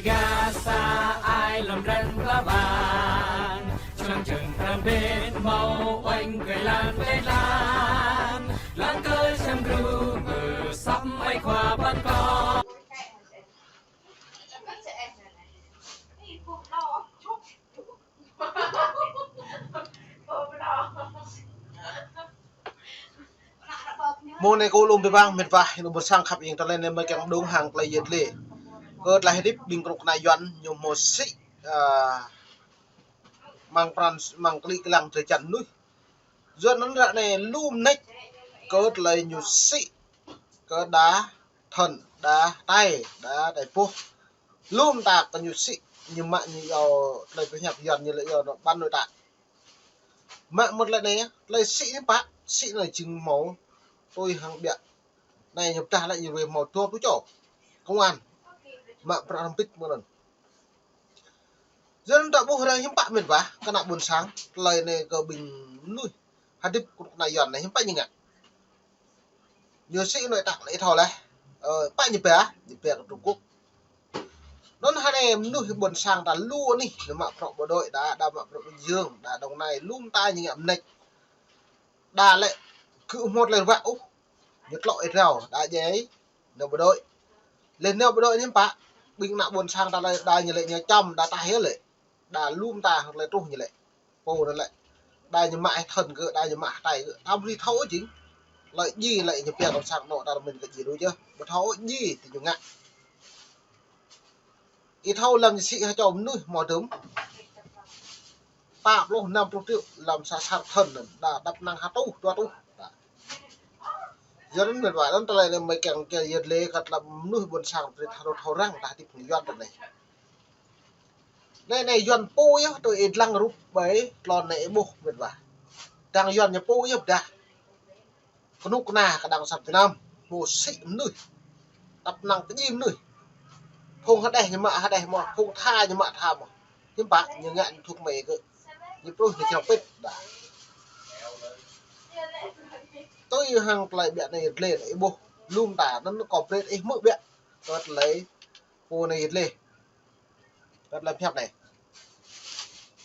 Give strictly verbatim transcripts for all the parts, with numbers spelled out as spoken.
Gasa ai lŏm ren pla ƀang, čơlăng čơng pran ƀing hmâo uêñ kơ lăn ƀing lăn, lăng kơ čăm gru mơ săp ai khua păn kơ. Mơ̆ng anai kâo lŏm ƀing ƀing mĕt wa, ƀing ƀôn sang khăp ing, tơlơi anai mơi kiăng đung hăng tơlơi yet lĕ. Kơ tơlơi hơdip ƀing kơnuk kơna Yuan ñu hmâo sĭ, a, mơ̆ng pran, mơ̆ng klĭ klang drơi jăn mơnuih. Yua anŭn ră anai lu mơneč kơ tơlơi ñu sĭ kơ đa thơ̆n, đa tai, đa tai boh. Lu mơta kơ ñu sĭ, ñu mă ñu iâu tơlơi pơhiăp Yuan ñu lĕ iâu anŭn bán nội tạng. Mă mơ̆t lĕ anai, tơlơi sĭ anai pă, sĭ anai jing hmâo tui hăng ƀiă. Anai ñu pơdah lĕ ñu wai hmâo dua pluh čô công an. Mă bruă hrŏm bĭt mơ̆ng anŭn. Yua anŭn ta ƀuh ră hiư̆m pă mĕt wa, kơnuk kơna ƀôn sang, tơlơi anai kơ ƀing mơnuih hơdip kơnuk kơna Yuan anai hiư̆m pă ñu ngă. Ñu sĭ nội tạng lĕ thâo laih, ơ, pă ñu ba, ñu ba kơ Trung Quốc. Anŭn hơnai mơnuih ƀôn sang ta lu anih, ñu mă bruă bộ đội đa, đa mă bruă Bình Dương, đa Đồng Nai, lu mơta ñu ngă mơneč. Đa lĕ kơ hmâo tơlơi ruă ôh, ñu tlŏ ih rao, đa djai nao bộ đội. Lĕ nao bộ đội anai pă, ƀing kơnuk ƀôn sang ta lĕ đa ñu lĕ ñu čăm, đa taih lĕ. Đa lu mơta hăng tơlơi truh ñu lĕ. Pô anŭn lĕ. Đa ñu mă hơthơ̆n kơ, đa ñu mă hơtai kơ. Tam ri thâo jing. Lĕ djai lĕ ñu pia kơ sang anŏ ta mĭn kơ djai đôč yơh. Ƀu thâo djai tơ ñu ngă. Ih thâo lăm ñu sĭ hơčâo mơnuih hmâo dŭm pă pluh năm pluh triệu lăm sa sat thơ̆n anŭn. Đa dăp năng ha tuh, dua tuh. Đa. Yua anŭn mĕt wa, anŭn tơlơi anai mơi kiăng kiăng yet lĕ kơ tơlơi mơnuih ƀôn sang brơi thâo thâo răng ta hơdip hăng Yuan tơ anai. Anai, anai Yuan pô yơh, tui ih lăng rup ƀai tlôn anai ih ƀuh mĕt wa. Dăng Yuan ñu pô yơh pơdah. Kơnuk kơna kơ dăng sang Việt Nam, hmâo sĭ mơnuih. Tăp năng kơ djai mơnuih. Phung hơđeh ñu mă hơđeh mơ̆n, phung tha ñu mă tha mơ̆n. Hiư̆m pă, ñu ngă ñu thŭk mơi kơ. Ñu pluh ñu čơrơ̆ng pĭt đa. Tui hăng tơlơi ƀiă anai yet lĕ ih ƀuh. Lu mơta anŭn kơ brơi ih hmư̆ ƀiă. Kơ tơlơi pô anai yet lĕ. Rất là phép này.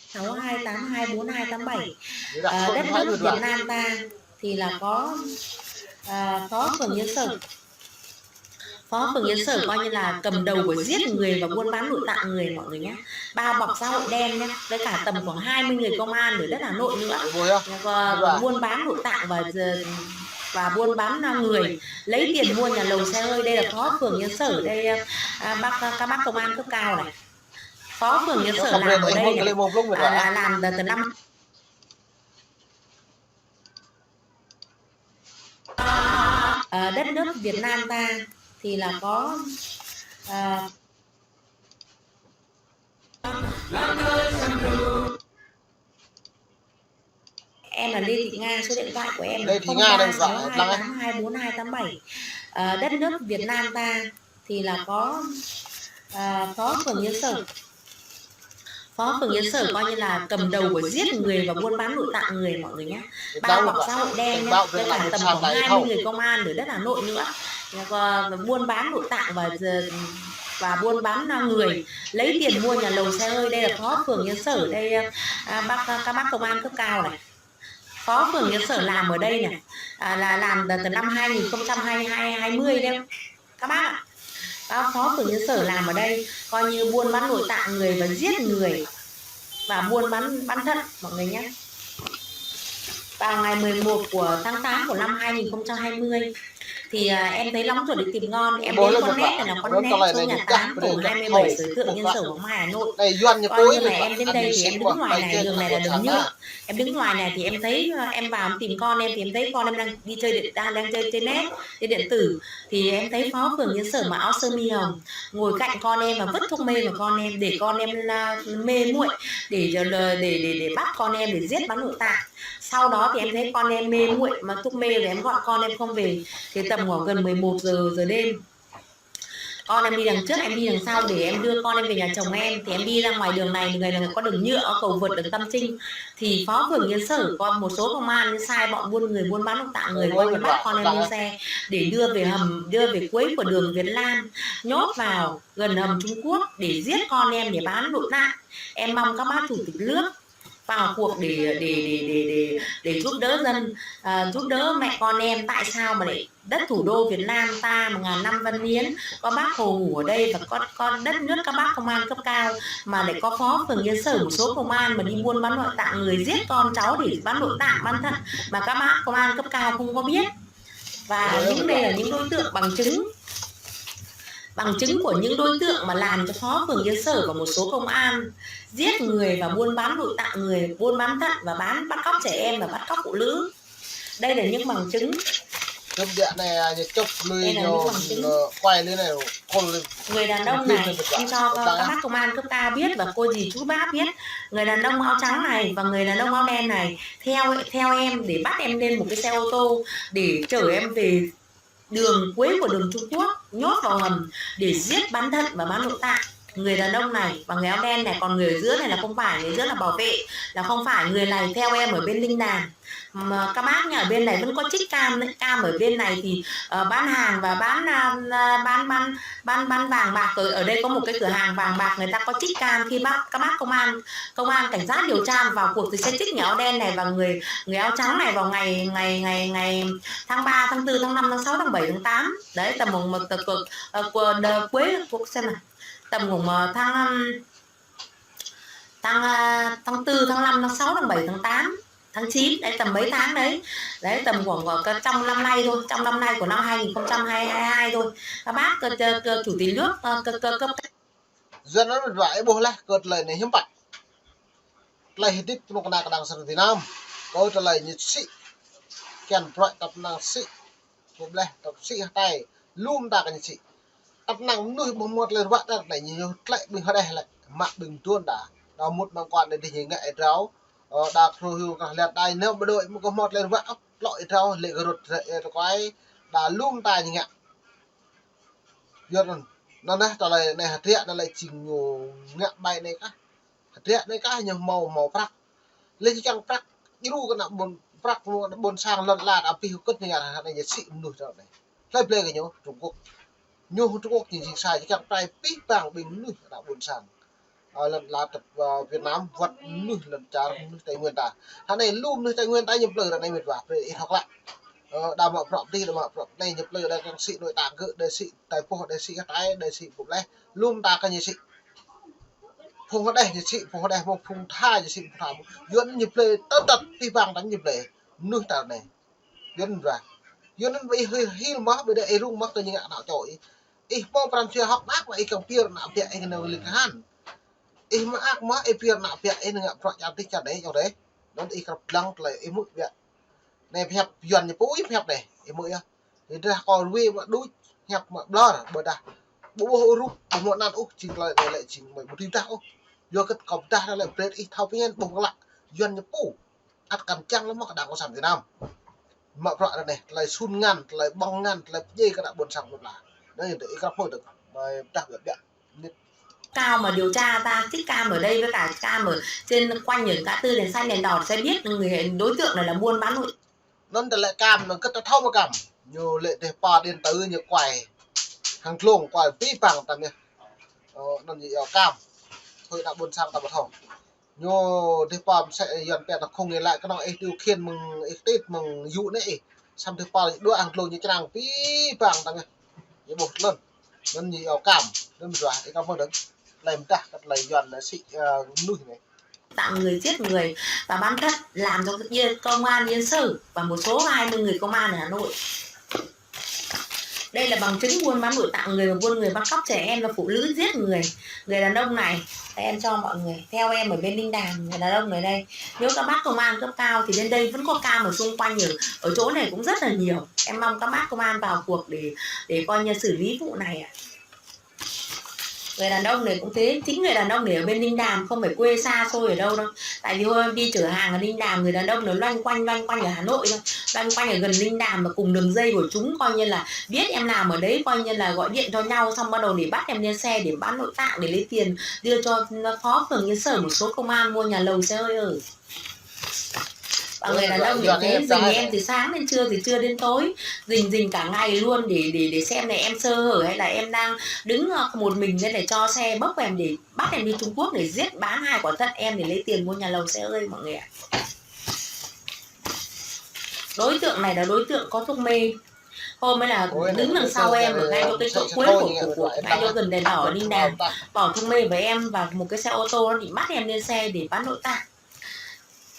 Sáu hai tám hai bốn hai tám bảy. Ờ, đất nước Việt Nam ta thì là có, ờ, phó phường Yên Sở. Phó phường Yên Sở coi như là cầm đầu của giết người và buôn bán nội tạng người, mọi người nhé. Bao bọc xã hội đen nhé, với cả tầm khoảng hai mươi người công an ở đất Hà Nội nữa. Và buôn bán nội tạng và, và buôn bán, à, người, lấy tiền mua nhà lầu xe hơi. Đây là phó phường Yên Sở, đây, à, bác, các bác công an cấp cao này. Phó phường Yên Sở làm ở đây này, à, là làm từ, từ năm, ờ, đất nước Việt Nam ta thì là có, ờ, Em là Lê Thị Nga, số điện thoại của em là Lê Thị Nga, không ba sáu hai tám hai bốn hai tám bảy. Ờ, đất nước Việt Nam ta thì là có, ờ, phó phường Yên Sở. Phó phường Yên Sở coi như là cầm đầu của giết người và buôn bán nội tạng người, mọi người nhé. Bao bọc xã hội đen nhé, với cả tầm khoảng hai mươi người công an ở đất Hà Nội nữa. Và buôn bán nội tạng và, và buôn bán người, lấy tiền mua nhà lầu xe hơi. Đây là phó phường Yên Sở, đây, à, bác, các bác công an cấp cao này. Phó phường Yên Sở làm ở đây này, à, là làm từ, từ năm hai nghìn không trăm hai mươi hai, hai mươi đấy. Các bác ạ, phó phường Yên Sở làm ở đây coi như buôn bán nội tạng người và giết người và buôn bán, bán thận, mọi người nhé. Vào ngày mười một của tháng tám của năm hai nghìn không trăm hai mươi thì, à, em thấy Long Thuận đi tìm Ngon, em đến quán nét này, là quán nét số nhà tám, tổ hai mươi bảy, số thượng Yên Sở, Hoàng Mai, Hà Nội. Coi như là em đến đây thì em đứng ngoài này, đường này là đường nhựa. Em đứng ngoài này thì em thấy, à, em vào em tìm con em thì em thấy con em đang đi chơi điện, đang, đang chơi, chơi net, chơi điện tử. Thì em thấy phó phường Yên Sở mặc áo sơ mi hồng ngồi cạnh con em và vứt thuốc mê vào con em để con em, à, mê muội, để, để, để, để bắt con em để giết, bán nội tạng. Sau đó thì em thấy con em mê muội mà thuốc mê rồi em gọi con em không về. Thì tầm khoảng gần mười một giờ, giờ đêm, Con em đi đằng trước, em đi đằng sau để em đưa con em về nhà chồng em. Thì em đi ra ngoài đường này, người là có đường nhựa, có cầu vượt, đường Tâm Trinh. Thì phó phường Yên Sở có một số công an sai bọn buôn người, buôn bán nội tạng người, quay bắt con em lên xe để đưa về hầm, đưa về cuối của đường Việt Lam, nhốt vào gần hầm Trung Quốc để giết con em để bán nội tạng. Em mong các bác chủ tịch nước vào cuộc để để để để để để giúp đỡ dân, à, giúp đỡ mẹ con em. Tại sao mà lại đất thủ đô Việt Nam ta mà ngàn năm văn hiến, có bác Hồ ngủ ở đây và có có đất nước, các bác công an cấp cao, mà lại có phó phường Yên Sở, một số công an mà đi buôn bán nội tạng người, giết con cháu để bán nội tạng, bán thận, mà các bác công an cấp cao không có biết. Và những đây là những đối tượng bằng chứng, bằng chứng của những đối tượng mà làm cho phó phường Yên Sở và một số công an giết người và buôn bán nội tạng người, buôn bán thận và bán, bắt cóc trẻ em và bắt cóc phụ nữ. Đây là những bằng chứng. Chụp điện này, à, chụp lui. Đây là những bằng chứng. Ờ, quay lui này, call lui. Người đàn ông này, em cho các bác công an cấp cao biết và cô dì chú bác biết. Người đàn ông áo trắng này và người đàn ông áo đen này theo theo em để bắt em lên một cái xe ô tô để chở em về đường cuối của đường Trung Quốc, nhốt vào hầm để giết, bán thận và bán nội tạng. Người đàn ông này và người áo đen này, còn người ở giữa này là không phải, người giữa là bảo vệ, là không phải. Người này theo em ở bên Linh Đàm. Mà các bác nhá, ở bên này vẫn có trích cam đấy. Cam ở bên này thì, ờ, bán hàng và bán, à, à, bán, bán, bán, bán vàng bạc. Ở, ở đây có một cái cửa hàng vàng bạc, người ta có trích cam. Khi bác, các bác công an, công an cảnh sát điều tra vào cuộc thì sẽ trích người áo đen này và người, người áo trắng này vào ngày, ngày, ngày, ngày tháng ba, tháng tư, tháng năm, tháng sáu, tháng bảy, tháng tám. Đấy, tầm mùng một, tầm, ờ, của, đợt cuối, của, xem nào. Tầm mùng, ờ, tháng, ừm, tháng, à, tháng tư, tháng năm, tháng sáu, tháng bảy, tháng tám, tháng chín, đấy, tầm mấy tháng đấy. Đấy, tầm khoảng, khoảng trong năm nay thôi, trong năm nay của năm hai nghìn không trăm hai mươi hai thôi. Các bác, ờ, ờ, ờ, chủ tịch nước, ờ, ờ, ờ, ờ, Yuan anŭn mĕt wa ih ƀuh laih kơ tơlơi anai hiư̆m pă. Tơlơi hơdip kơnuk kơna kơđang sang Việt Nam. Kơ tơlơi ñu sĭ. Kiăng prăk tăp năng sĭ. Kơ ƀlĕh tăp sĭ hơtai. Lŏm ta kơ ñu sĭ. Tăp năng mơnuih ƀu hmâo tơlơi ruă ta tơlơi ñu tơlơi ƀing hơđeh lĕ. Mă ƀing tuan ta. Đa mŭt mơ̆ng kuan đa dih ñu ngă ih drao. Ơ, đa kru hyu kah liat đa ñu ƀu đuaĭ mơ̆ng kơ hmâo tơlơi ruă. Tlŏ ih drao lĕ kơ rut rĕ ih tơkuai. Đa lŏm ta ñu ngă. Yua anŭn, anŭn neh, tơlơi anai hơdră, tơlơi jing ñu ngă ƀai anai kah. Hơdră anai kah ñu hmâo, hmâo prăk. Lĕ či kiăng prăk, djru kơ ană ƀôn, prăk kơ ană ƀôn sang lŏn ala, abih kơt ñu ngă hă anai ñu sĭ mơnuih tơlơi anai. Hlơi blơi kơ ñu, Trung Quốc. Ñu Trung Quốc ñu jing sa, či kiăng pơrai abih bang ƀing mơnuih ană ƀôn sang. Ơ, lŏn ala tơp, ơ, Việt Nam, wơ̆t mơnuih lŏn čar, mơnuih Tây Nguyên ta. Hă anai lu mơnuih Tây Nguyên ta ñu plư ră anai mĕt wa, brơi ih thâo klă. Ơ, đa mă prăk tih, đa mă prăk anai ñu plư, đa kiăng sĭ nội tạng gơ̆, đa sĭ tai pô, đa sĭ hơtai, đa sĭ pô ƀlĕh. Lŏm ta kơ ñu sĭ. Phung hơđeh ñu sĭ, phung hơđeh mơ̆, phung tha ñu sĭ, phung tha mơ̆. Yuan ñu plư tơtăt abih bang ta ñu plư. Mơnuih ta anai. Yuan mĕt wa. Yuan anŭn ƀu ih hil, hil mơ̆, ƀu đa ih rŭng mơ̆ kơ ñu ngă ană čô ih. Ih hmâo pran jua hŏk mơak mơ̆ ih kiăng pơyơr ană ƀiă ih kơ anai lĕ khan. Ih mơak mơ̆ ih pơyơr ană ƀiă ih ngă prăk čar tih čar anai čŏng rĕ. Anŭn ih krăp lăng tơlơi ih hmư̆ ƀiă. Anai pơhiăp Yuan ñu pô ih pơhiăp anai. Ih hmư̆ yơh. Ih drah kơ rui mă đuč, hiăp mă ƀlŏr, ƀôdah. Ƀu ƀuh ôh rup, ƀu hmâo anăn ôh, jing tơlơi anai lĕ jing mơi ƀu tui dah ôh. Yua kơ kâo pơdah anai lĕ brơi ih thâo pơñen ƀuh mơ̆ng lă. Yuan ñu pô. Ăt kăn čang lăm mă kơđang cộng sản Việt Nam. Mă prăk ră anai, tơlơi sun ngăn, tơlơi ƀơ̆ng ngăn, tơlơi pơdjai kơ ană ƀôn sang mơ̆n lah. Anai, ih krăp hmư̆ dơ̆ng. Mơi pơdah ƀiă ƀiă. Cao mà điều tra ta, trích cam ở đây với cả cam ở trên quanh ở ngã tư đèn xanh đèn đỏ sẽ biết người đối tượng này là buôn bán nội. Anŭn tơlơi cam, anŭn kơ ta thâo mă cam. Ñu lĕ dêh pa điện tử ñu kuai. Hăng glông kuai abih bang tam yơh. Ơ, anŭn ñu yua cam. Thôi ană ƀôn sang ta ƀu thâo. Ñu dêh pa mơsĕ Yuan pia ta không nghi lại kơ anŏ ih điều khiển mơ̆ng ih tĭt mơ̆ng yŭ anai ih. Samơ̆ dêh pa ñu đuaĭ hăng glông ñu črang abih bang tam yơh. Ñu ƀuh lŏn. Anŭn ñu yua cam. Anŭn mơ̆n yua ih kăm pơ̆ng dơ̆ng. Tơlơi mơdah kơ tơlơi Yuan anai sĭ, ơ, mơnuih anai. Tặng người giết người và bán thận làm cho công an Yên Sở và một số hai mươi người công an ở Hà Nội. Đây là bằng chứng buôn bán nội tạng người và buôn người bắt cóc trẻ em và phụ nữ giết người. Người đàn ông này, em cho mọi người, theo em ở bên Linh Đàm, người đàn ông này đây. Nếu các bác công an cấp cao thì bên đây vẫn có cam ở xung quanh, ở, ở chỗ này cũng rất là nhiều. Em mong các bác công an vào cuộc để để coi như xử lý vụ này ạ. Người đàn ông này cũng thế, chính người đàn ông này ở bên Linh Đàm, không phải quê xa xôi ở đâu đâu. Tại vì hôm em đi chở hàng ở Linh Đàm, người đàn ông này loanh quanh, loanh quanh ở Hà Nội thôi. loanh quanh ở gần linh đàm mà cùng đường dây của chúng, coi như là biết em làm ở đấy, coi như là gọi điện cho nhau, xong bắt đầu để bắt em lên xe để bán nội tạng để lấy tiền, đưa cho phó phường Yên Sở một số công an mua nhà lầu xe hơi. Ở Và người đàn ông như thế dình em từ sáng đến trưa, từ trưa đến tối, dình dình cả ngày luôn để để để xem là em sơ hở hay là em đang đứng, ờ, một mình nên là cho xe bốc em để bắt em đi Trung Quốc để giết, bán hai quả thận em để lấy tiền mua nhà lầu xe hơi, mọi người ạ. Đối tượng này là đối tượng có thuốc mê. Hôm ấy là đứng đằng sau em ở ngay chỗ cái chỗ cuối của của của ngay chỗ gần đèn đỏ ở linh đàm, bỏ thuốc mê với em và một cái xe ô tô, nó định bắt em lên xe để bán nội tạng.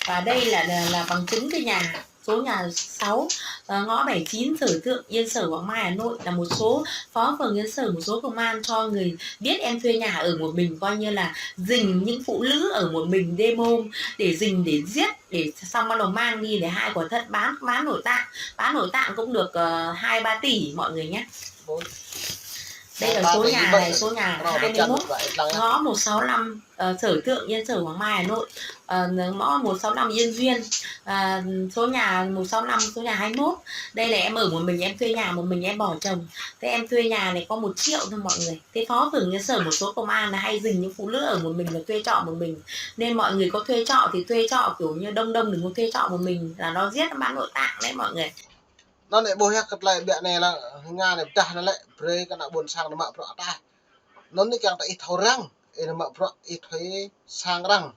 Và đây là là, là bằng chứng cái nhà, số nhà sáu, ờ, ngõ bảy chín Sở Thượng, Yên Sở, Hoàng Mai, Hà Nội, là một số phó phường Yên Sở, một số công an cho người biết em thuê nhà ở một mình, coi như là dình những phụ nữ ở một mình đêm hôm để dình để giết, để xong bắt đầu mang đi để hai quả thận bán, bán nội tạng. Bán nội tạng cũng được, ờ, hai ba tỷ, mọi người nhé. Đây là số nhà này, số nhà hai mươi mốt, ngõ một sáu năm, ờ, Sở Thượng, Yên Sở, Hoàng Mai, Hà Nội. Ờ, ngõ một sáu năm Yên Duyên, ờ, số nhà một sáu năm, số nhà hai mươi mốt. Đây là em ở một mình, em thuê nhà một mình, em bỏ chồng. Thế em thuê nhà này có một triệu thôi, mọi người. Thế phó phường Yên Sở, một số công an là hay dình những phụ nữ ở một mình và thuê trọ một mình. Nên mọi người có thuê trọ thì thuê trọ kiểu như đông đông, đừng có thuê trọ một mình, là nó giết, nó bán nội tạng đấy, mọi người. Anŭn anai ƀuh yơh, kơ tơlơi ƀiă anai lĕ, Nga anai pơdah anai lĕ, brơi kơ ană ƀôn sang anai mă bruă ataih. Anŭn anai kiăng ta ih thâo răng, ih anai mă bruă, ih thuê sang răng.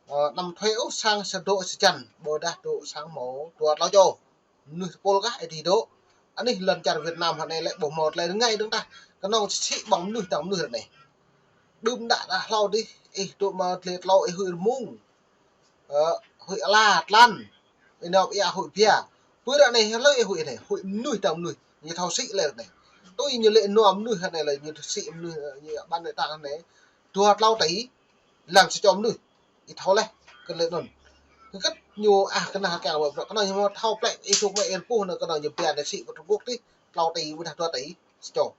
Ơ, anăm thuê ôh sang sa dŏ sa jăn, ƀôdah dŏ sang hmâo dua klâo čô. Mơnuih tơpul kah ih dŏ. Anih lŏn čar Việt Nam hơnai lĕ ƀuh hmâo tơlơi rơngai dơ̆ng tah. Kơnơ̆ng sĭ ƀơ̆ng mơnuih dơ̆ng mơnuih ră anai. Đưm đă đă hlâo dih, ih dŏ mă tơlơi tlâo ih huĭ rơmung. Ơ, huĭ ala tlan. Ih nao ia huĭ bia. Pơ ră anai hlơi ih huĭ anai, huĭ mơnuih dơ̆ng mơnuih. Ñu thâo sĭ lĕ ră anai. Tui ñu lĕ nua mơnuih hơnai lĕ ñu thâo sĭ mơnuih, ñu ƀăn lĕ tang hơnai. Dua klâo tỉ lăm sa čô mơnuih. Ih thâo laih kơ lĕ anŭn. Hơget ñu ah kơnah kiăng mă bruă, kơnơ̆ng ñu mă thâo plĕ ih suk mă ih rơpuh anŭn, kơnơ̆ng ñu bia anai sĭ pơ Trung Quốc dih, klâo tỉ ƀôdah dua tỉ sa čô.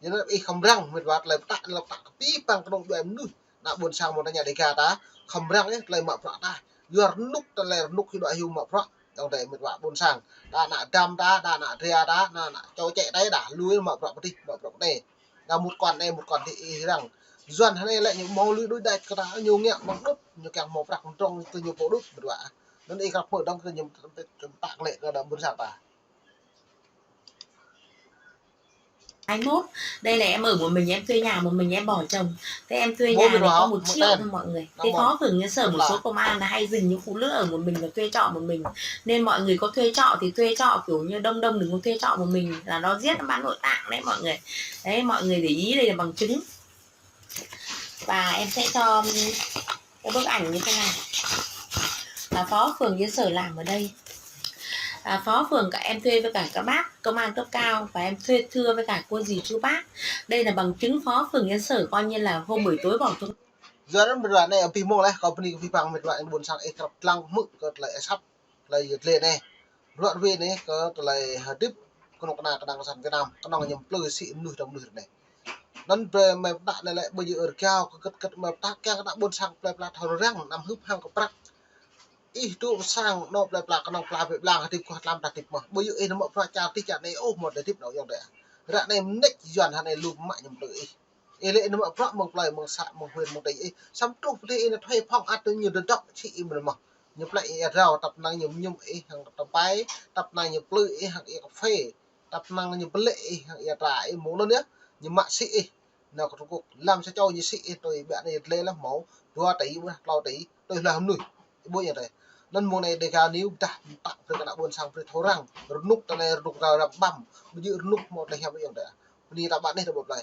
Yua anŭn ih khŏm răng, mĕt wa, tơlơi pơtă, tơlơi pơtă kơ pĭ păng kơnơ̆ng djuai mơnuih. Ană ƀôn sang mơ̆ng ta ña Dega ta, khŏm răng ih tơlơi mă bruă ta. Yua rơnŭk tơlơi rơnŭk hiu dua hiu mă bruă. Dŏng tơi mĕt wa ƀôn sang. Đa ană dăm ta, đa ană dra ta, đa ană čô čĕ ta, đa lui mă bruă pơ dih, mă bruă pơ anai. Đa mŭt kŏn anai, mŭt kŏn dih ih răng. Yuan hơnai lĕ ñu hmâo lui đuaĭ đač kơ ta, ñu ngă mơ̆ng đŭt, ñu kiăng hmâo prăk mơdrŏng kơ ñu pô đŭt, mĕt wa. Anŭn ih krăp mơ̆ng dŏng kơ ñu pơtă lĕ kơ ană ƀôn sang ta. Hai mốt, đây là em ở một mình, em thuê nhà một mình, em bỏ chồng. Thế em thuê nhà này có một triệu thôi, mọi người. Thế phó phường Yên Sở, một số công an là hay dình những phụ nữ ở một mình và thuê trọ một mình. Nên mọi người có thuê trọ thì thuê trọ kiểu như đông đông, đừng có thuê trọ một mình, là nó giết, nó bán nội tạng đấy, mọi người. Đấy, mọi người để ý, đây là bằng chứng. Và em sẽ cho cái bức ảnh như thế này. Là phó phường Yên Sở làm ở đây. À, phó phường cả em thuê với cả các bác công an cấp cao và em thuê thưa với cả cô dì chú bác. Đây là bằng chứng phó phường Yên Sở coi như là hôm buổi tối bỏ trốn. Yua anŭn mĕt wa anai abih mơ̆ng laih, kâo bơni kơ pĭ păng mĕt wa ană ƀôn sang ih krăp lăng hmư̆ kơ tơlơi asăp, tơlơi yơh tơlơi anai. Bruă rơwe anai kơ tơlơi hơdip kơnuk kơna kơnang kơsan Việt Nam, kơnơ̆ng ñu plư sĭ mơnuih dơ̆ng mơnuih ră anai. Anŭn brơi mĕt wa anai lĕ ƀơi yơh rơgao kơ kơt kơt mĕt wa kiăng kơ ană ƀôn sang plơi pla thâo răng, anăm hưp hăng kơ prăk. Ih dŏ sang anŏ plơi pla kơnơ̆ng pla bĕ blang hơdip kuah tlam ta hơdip mơ̆n. Ƀơi yơh ih anăm mă bruă čar dih čar anai ôh mơ̆n hơdip anŏ ayŏng adơi. Ră anai mơneč Yuan hơnai lu mă ñu plư ih. Ih lĕ ih anăm mă bruă mơ̆ng plơi, mơ̆ng să, mơ̆ng huyện, mơ̆ng tỉnh ih. Samơ̆ truh pơ dih ih anăm thuê phŏng ăt ñu dơdŏ sĭ ih mơ̆n mơ̆n. Ñu plĕ ih rao, tăp năng ñu mơñum ih hăng tơpai, tăp năng ñu plư ih hăng ia kơphê, tăp năng ñu pơlĕ ih hăng ia tra ih mơ̆ng anŭn yơh. Ñu mă sĭ ih. Nao kơ Trung Quốc, lăm sa čô ñu sĭ ih tui ƀiă anai tơlơi lăm hmâo dua tỉ ƀôdah klâo tỉ, tui hloh mơnuih. Ih ƀuh yơh tơi. Anŭn mơ̆ng anai Dega News pơtă brơi kơ ană ƀôn sang brơi thâo răng, rơnŭk tơlơi rơnŭk rao răm ƀăm, ƀu djơ̆ rơnŭk hmâo tơlơi hiam ayŏng adơi. Bơni ta ƀă anih ta ƀuh plơi.